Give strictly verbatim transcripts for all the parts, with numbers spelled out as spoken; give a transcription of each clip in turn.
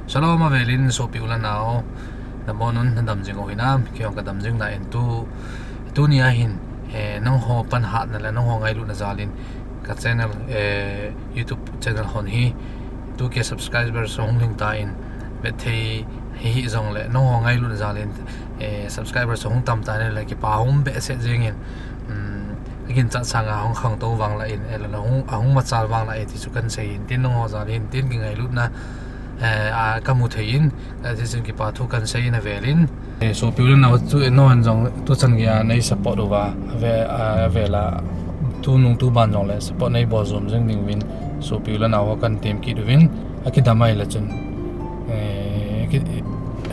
Shalom avelin sopi u le nao, nabonun nadam jing u hinam? Kei jong kadam jing nai in tu, tunia hin, eh, nangho panhatna le nangho ngailutna jalin ka channel, eh, YouTube channel hon hi two K subscribers ahung lhing tan, vet thei hih jongle nangho ngailutna jalin, eh, subscribers ahung tam tan le kipa um behseh jingin, um, aginchat sanga hung khangtou vang lah in, eh, la hung, ahung machal vang lah e ti chu kan sei in tin nangho jalin tin kingailutna eh, a, kamu thei in, eh, ti chun kipa thu kan sei in avelin. Eh, sopi u le nao chu, eh, nangho jong tuchan geiya nei support uva, ave, a, avela, tunung tuban jongle support nei bol jom jing ding uvin, sopi u le nao ho kan tem kit uvin, akidam ahile chun, eh, ki,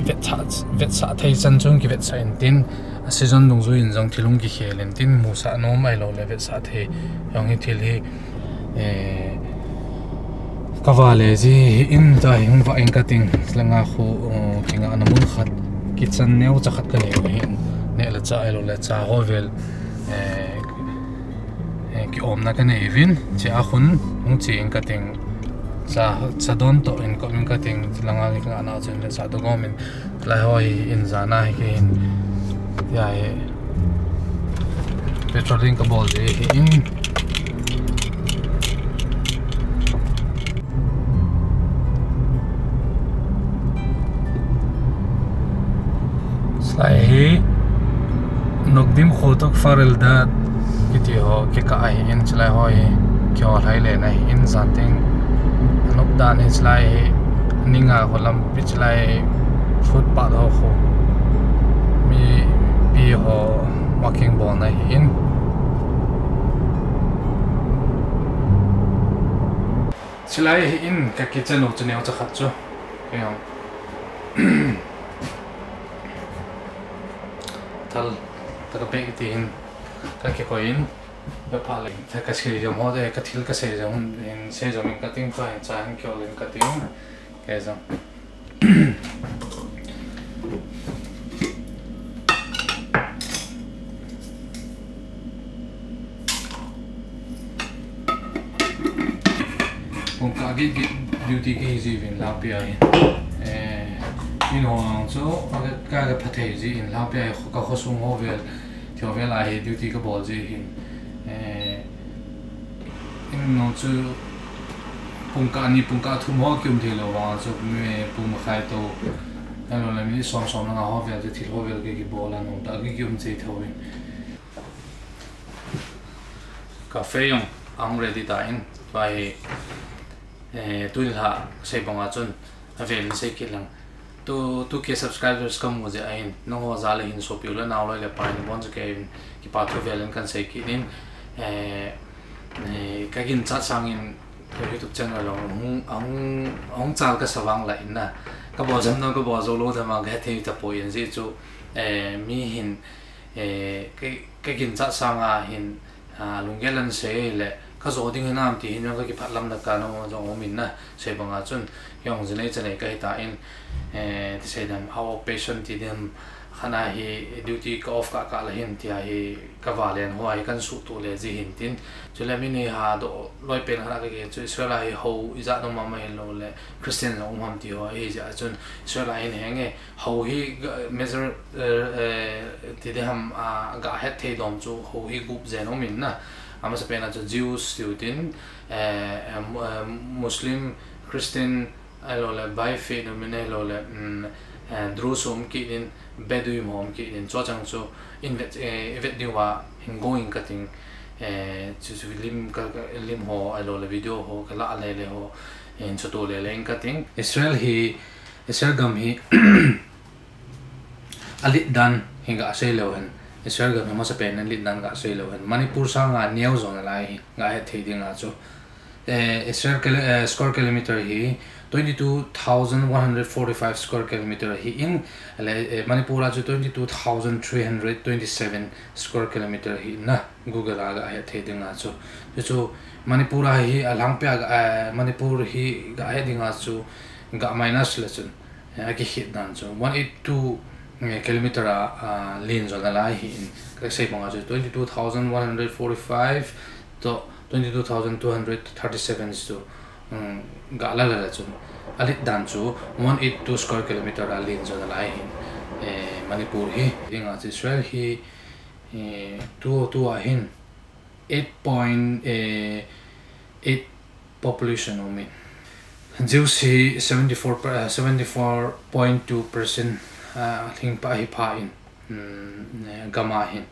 vetsah, vetsah thei chan chun kivetsah in tin, a season dungjui in jong thil hung kikhel in tin, musah nom ahilou le vetsah thei jong hi thil hi, eh, kavale ji hi in, tua hi hung vah in kating, langa khu, uh, kingahna mun khat, kitchen neocha khat kanei u hin, neh le chah ahilou le cha ho vel, eh, eh, kiomna kanei uvin, chea khun hung che in kating, cha, cha don toh in kom in kating, langa kingahna chun le cha toh gom in, Lai ho hi in jana hi kei hin. Tia hi. Petrolling kabol ji hi in. Chulai hi. Nokdim kho toh Kfar Eldad kiti ho kikah ahi in, chulai ho hi kihol hai le na hi in, janting anop dan hi chulai hi, ninga ho lampi chulai footpath ho khu mipi ho walking bolna hi in. Chulai hi in ka kitchen u chu neocha khat chu. Kei jong thal taka pek ti hin. Ka kikoi in, ka pha le, ka sei jom ho te, ka thil ka sei jom, in sei jom in kating, tua hin cha hin kiol in kating, kei jong. Pungkah get get duty kahi jiuvin lhangpi a hin. Eh, in ho ang chu, ka, ka pha thei ji in lhangpi a ka khosung ho vel. Thil vel a hi duty kabol ji hin, eh, in nung chu pungkah ni, pungkah thum ho kium thei lou vang chu, mi pung makhai toh, ahilou le minute som som langa ho vel chu thil ho vel kei kibol a nung ta kei kium chei thou in. Cafe jong ahung ready ta in, tua hi, eh, tuni lha sei banga chun, avel in sei kit lang. Tu, two K subscribers kamu jeh ahin, nangho jal a hin sopi u le nao loi le pai nabonchauva kei in kipa thu vel in kan sei kit in, eh, eh, ka ginchat sangin ka YouTube channel ahung, ahung, ahung chal kasa vang lah in na. Kabol jam dam, kabol jou lou dam a kahe thei tapoi in jeh chu, eh, mi hin, eh, ka, ka ginchat sanga hin, a, lunggel an sei le, ka jo ding hinam ti hin jong ka kiphatlamna ka na jong um in na, sei banga chun, kei jong jinei chanei kahi ta in, eh, ti sei dam, out of passion ti dam, khat a hi duty ka off kah kah le hin tia hi ka valen ho hi kan suhtuh le ji hin tin. Chule mi nei ha doh loi pen khat a ka kei chu Israel a hi ho ijat um am ahilou le Christian jong um ham ti ho ahi jeh a chun Israel a hin henge, Ho hi ga, major, eh, eh, ti ding ham, ah, ga het thei dom chu ho hi gup jen um in na. Amasa pen a chu Jews tiu tin, eh, eh, Mu-, eh, Muslim, Christian, ahilou le by faith um in ahilou le, mm, eh, Druze um kit in, Bedouin um kit in, chu chang chu in vet, eh, i vet diu va hin go in kating, eh, chu chu lim ka, ka, lim ho ahilou le video ho ka la le le ho, in chu tu le le in kating. Israel hi Israel gam hi, alit dan hi ga sei leu hen. Israel gam hi masa pen alit dan ga sei leu hen. Manipur sanga neo jo nalai hi ga het thei ding a chu. Eh, Israel kil-, eh, square kilometer hi twenty-two thousand one hundred forty-five square kilometer hi in, le, eh, Manipur a chu twenty-two thousand three hundred twenty-seven square kilometer hi na Google a ga het thei ding a chu. Chu chu Manipur a hi a lhangpi a ga, eh, Manipur hi ga het ding a chu ga minus le chun. Eh, a kikhet dan chu one eight two, eh, kilometer a, a, len jo nalai hi in, ka sei banga chu twenty-two thousand one hundred forty-five to twenty-two thousand two hundred thirty-seven chu, um, ga la la la chu. Alet dan chu one eight two square kilometer a len jo nalai hin, eh, Manipur hi. Dinga chu Israel hi, eh, tu, tua hin eight point eight population umin. Jews hi seventy-four per-, eh, seventy-four point two percent, ah, lhingpa hi pha in, um, eh, gama hin.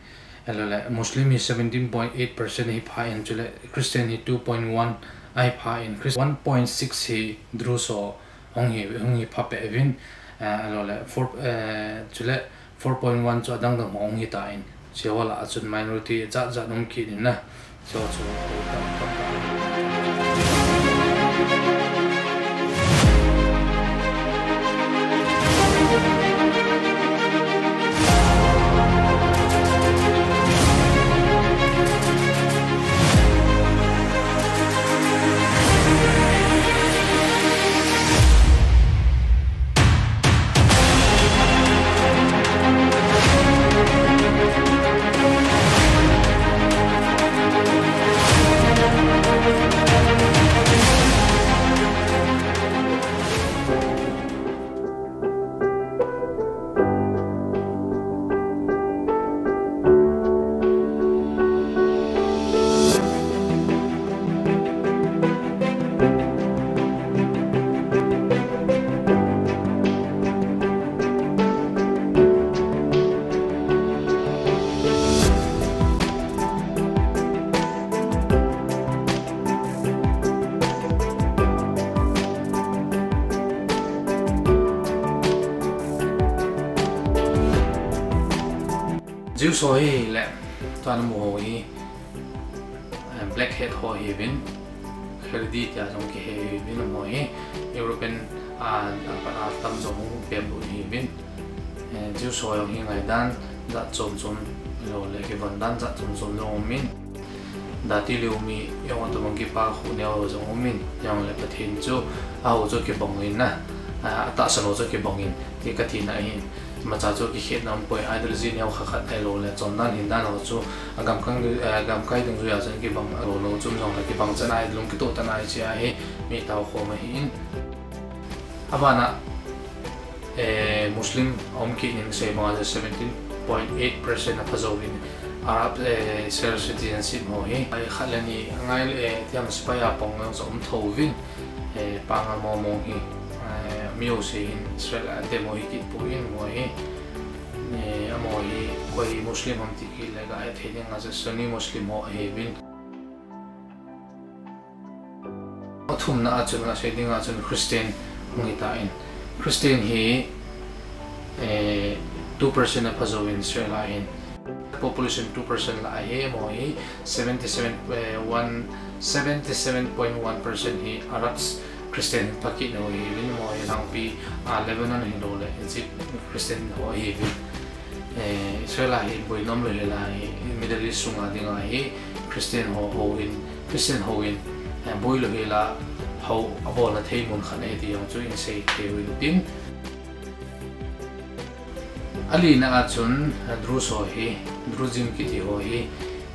Ahilou le, Muslim hi seventeen point eight percent hi pha in, chule Christian hi two point one ahi pha in, Christ-, one point six hi Druze ho hung hi, hung hi pha peh uvin, eh, ahilou le, four, eh, chule four point one chu adang dang ho hung hi ta in. Chule a chun minority jat jat um kit in na. Chule chu, Jews ho hi le, tua namu ho hi, eh, black hat ho ahiuvin, Haredi tia jong kihe ahiuvin, amaho hi European, ah, ah, pan atam jong hung pem lut ahiuvin. Eh, Jews ho jong hi ngaidan jat chom chom, ahilou le kivon dan jat chom chom jong umin. Dati Leumi jong atobang kipakhu neo jong umin, jong le Pathen chu, aho chu kibang in na, a, atahsan ho chu kibang in, ti katina ahin. Imacha chu kikhetna umpoi, ideology neo khat khat ahilou le, chondan hindan ho chu, agamkai, eh, gamkai dungjuia chun kibang lou lou chu um jong le kibang chan a, lung kitoh tan a ichi a hi, mi tao khom ahin. Abana, eh, Muslim aum kit in sei banga chu seventeen point eight percent apha jouvin, Arab, eh, Israel citizenship ho hi, ai khat le ni angai le, eh, tiam sepai a pang jong chu um tho uvin, eh, panga mo mo hi, eh, mi ho sei hin Israel a demo hi kit poi in mo hi, eh, amaho hi koi Muslim ham ti kit le ga hethei dinga chu Sunni Muslim ho ahiuvin. Athumna a chun, asei dinga chun Christian hung hi tan. Christian hi, eh, two percent apha jouvin Israel a hin. Population two percent lah ahi, amaho hi seventy seven, eh, one, seventy seven point one percent hi Arabs Christian pha kit ho ahiuvin, amaho hi lhangpi, ah, Lebanon hilou le Egypt Christian ho ahiuvin. Eh, Israel a hi boi nom lou hel a hi, Middle East sunga dinga hi Christian ho, houin, Christian houin, eh, boi lou hel a hou abolna thei mun khat ahi ti jong chu in sei thei uvin tin. Alina a chun, eh, Druze ho hi, Druzim kiti ho hi,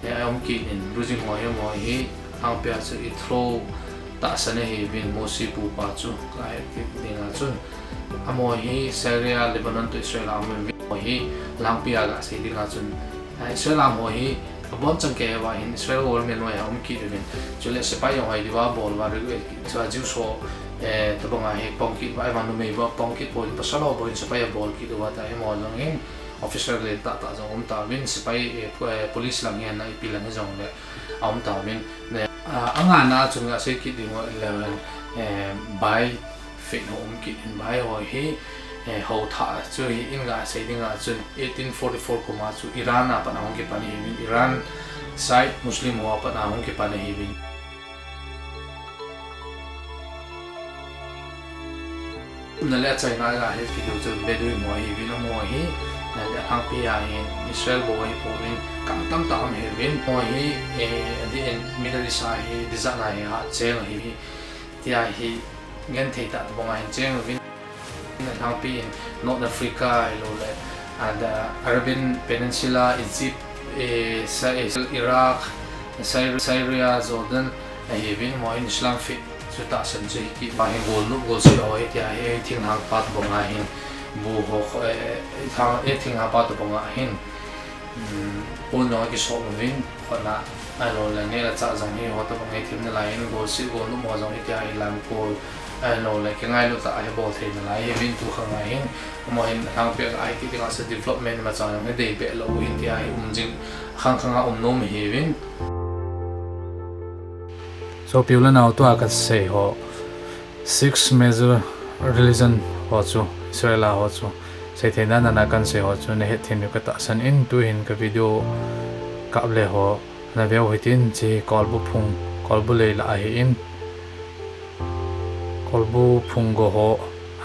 eh, aum kit in, Druzim ho hi, amaho hi, lhangpi a chu Yitro tahsan ahiuvin, Mossi pupa chu, ka het kit dinga chun. Amaho hi Syria, Lebanon toh Israel a um uvin, amaho hi lhangpi a gasei dinga chun, ah, Israel a amaho hi abonchan kei uva hin Israel government noi a um kit uvin. Chule sepai jong hoi diuva bol uva, chua Jews ho, eh, tobanga hi pang kit uva, ahivang numei bou pang kit poi, pasal ho bou hin sepai abol kit uva ta, amaho jong hin officer lentah tah jong um tauvin, sepai, eh, po-, eh, police lang hi ana ipi lang hi jong le aum tauvin. Ne, ah, angana a chun gasei kit ding uva eleven, eh, Baha'i faith ho um kit in, Baha'i ho hi, eh, hou thah chu hi in gasei dinga chun eighteen forty-four kum a chu Iran a pat a hung kipan ahiuvin, Iran side Muslim ho a pat a hung kipan ahiuvin. Athumna le achaina a gahet kit diu chu Bedouin ho ahiuvin, amaho hi, eh, alhangpi a hin Israel bou ahi pouvin, kam tamtah um ahiuvin, amaho hi, eh, adeh in Middle East a hi, desert a hi hat cheng ahiuvin, tia hi genthei tah tobanga hin cheng uvin. Alhangpi in North Africa hilou le, and, uh, Arabian Peninsula, Egypt, eh, Sa-, eh, Iraq, Syr-, Syria, Jordan, ahiuvin, amaho hin Islam faith Chu tahsan chu hi kit pa hin golnop golseh ho hitia hi, eh, thinglhang pa tabang a hin, bu ho, eh, eh, thang, eh, thinglhang pa tabang a hin, um, pon jong akisop uvin, khotna, ahilou le neh le chah jong hi ho tabang hi thim nalai in, golseh golnop ho jong hitia hi lamkol, ahilou le kingailut tah a hi bol thei nalai hi uvin tu khang a hin, amaho hin lhangpi a hi kit ding a se development imacha jong hi dei be lou hin tia hi um jing khang khang a um nom hi uvin. Sopi u le nao, tua kasei ho, six major religion ho chu, Israel a ho chu, seithei nana kasei ho chu nahet thei diu katahsan in, tuhin ka video kap le ho naveu hitin, hiche kolbu phung, kolbu lei lah ahin, kolbu phung go ho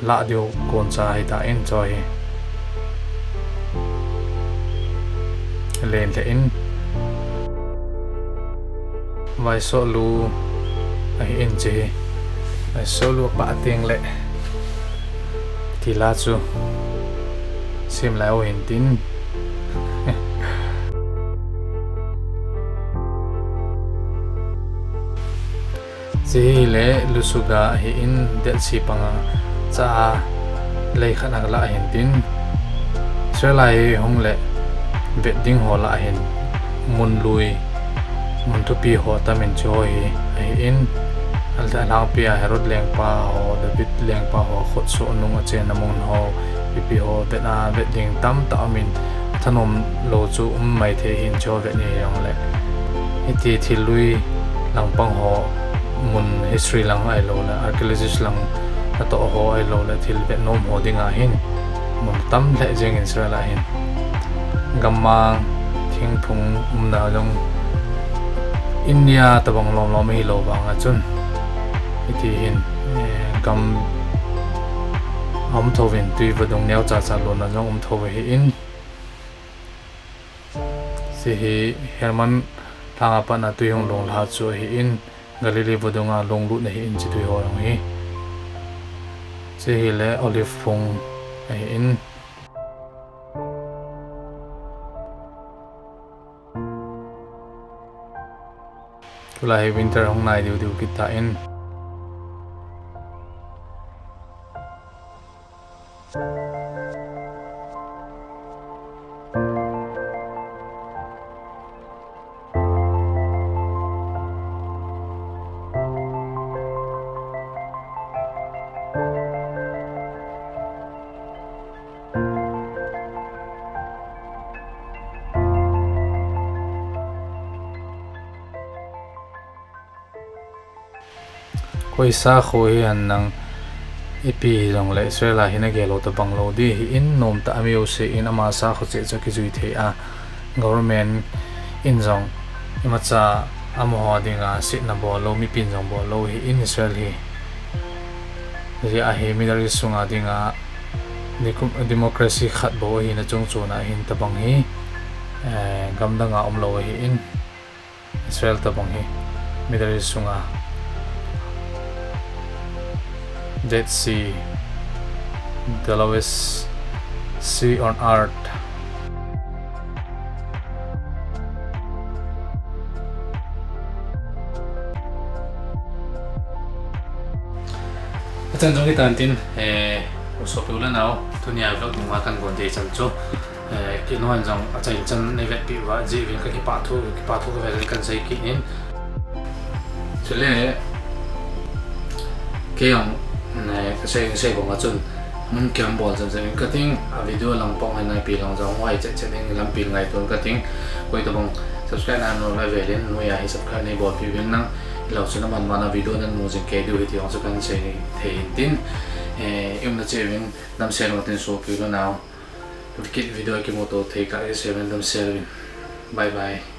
lah diu koncha ahitan hiche hi. Len lheh in. Vaisoh lu ahin hiche hi. Vaisoh lu apah teng le tila chu sem lai u hintin. Hiche hi le lusuga ahin, Dead Sea panga cha a lei khat alah ahin tin. Israel a hi hung le vet ding ho lah ahin, mun lui, mun thupi ho tam in hiche ho hi ahin, alhangpi a Herod lengpa ho, David lengpa ho khutsoh nung a chenna mun ho, ipi ho vet a vet ding tamtah um in, thanom lou chu um maithei hin hiche ho vet ni jong le. Hiti thil lui langpang ho, mun history lang ahilou le, archaeologist lang natoh ho ahilou le, thil vet nom ho dinga hin mun tam lheh jeng in Israel a hin. Gammang thingphung umna jong India tabang lom lom hilou vang a chun, hiti hin, eh, gam um tho uvin, tui vadung neo cha cha lona jong um tho u ahin. Hiche hi Hermon lhang a pat a tui hung lunglha chu ahin, Galilee vadung a lunglut ahin hiche tui ho jong hi. Hiche hi le olive phung ahin. Tulai hi winter hung nai diu diu kit tan. Koi sakho hi hen lang ipi hijongle Israel a hin agel lou tabang lou ding ahin, nomtah a mi jouse in ama sakho cheh chu kijui thei a, government in jong imacha amaho dinga setna bol lou, mipin jong bol lou ahin Israel hi. Hijeh a hi Middle East sunga dinga demo-, democracy khat bou ahina chungchon a hin tabang hi, eh, gamdang a umlou ahin. Israel tabang hi Middle East sunga Dead Sea, the lowest sea on earth. Achan jong hitan tin, eh, u sopi u le nao, tunia vlog nunga kagon dei chan chu. Eh, kei nungin jong achaina chan neivetpi uva jeh uvin kakipah thu, kipah thu kavel in kahin sei kit in. Chule, kei jong, eh, kasei, kasei bang a chun, mun kiam bol jep jep in kating, a video lang pong hin naipi lang jong, huai chet chet in lampi ngaito in kating, koi tabang subscribe nanom lou avel in, noiya hi subscribe neibolpi uvin lang, hilou chun aman man a video namu jing kei diu ahi ti jong chu kahin sei thei in tin, eh, i umna cheh uvin, damsel uvin tin sopi u le nao. Kit video kimuto thei kah kisei uvin damsel uvin. Bye bye.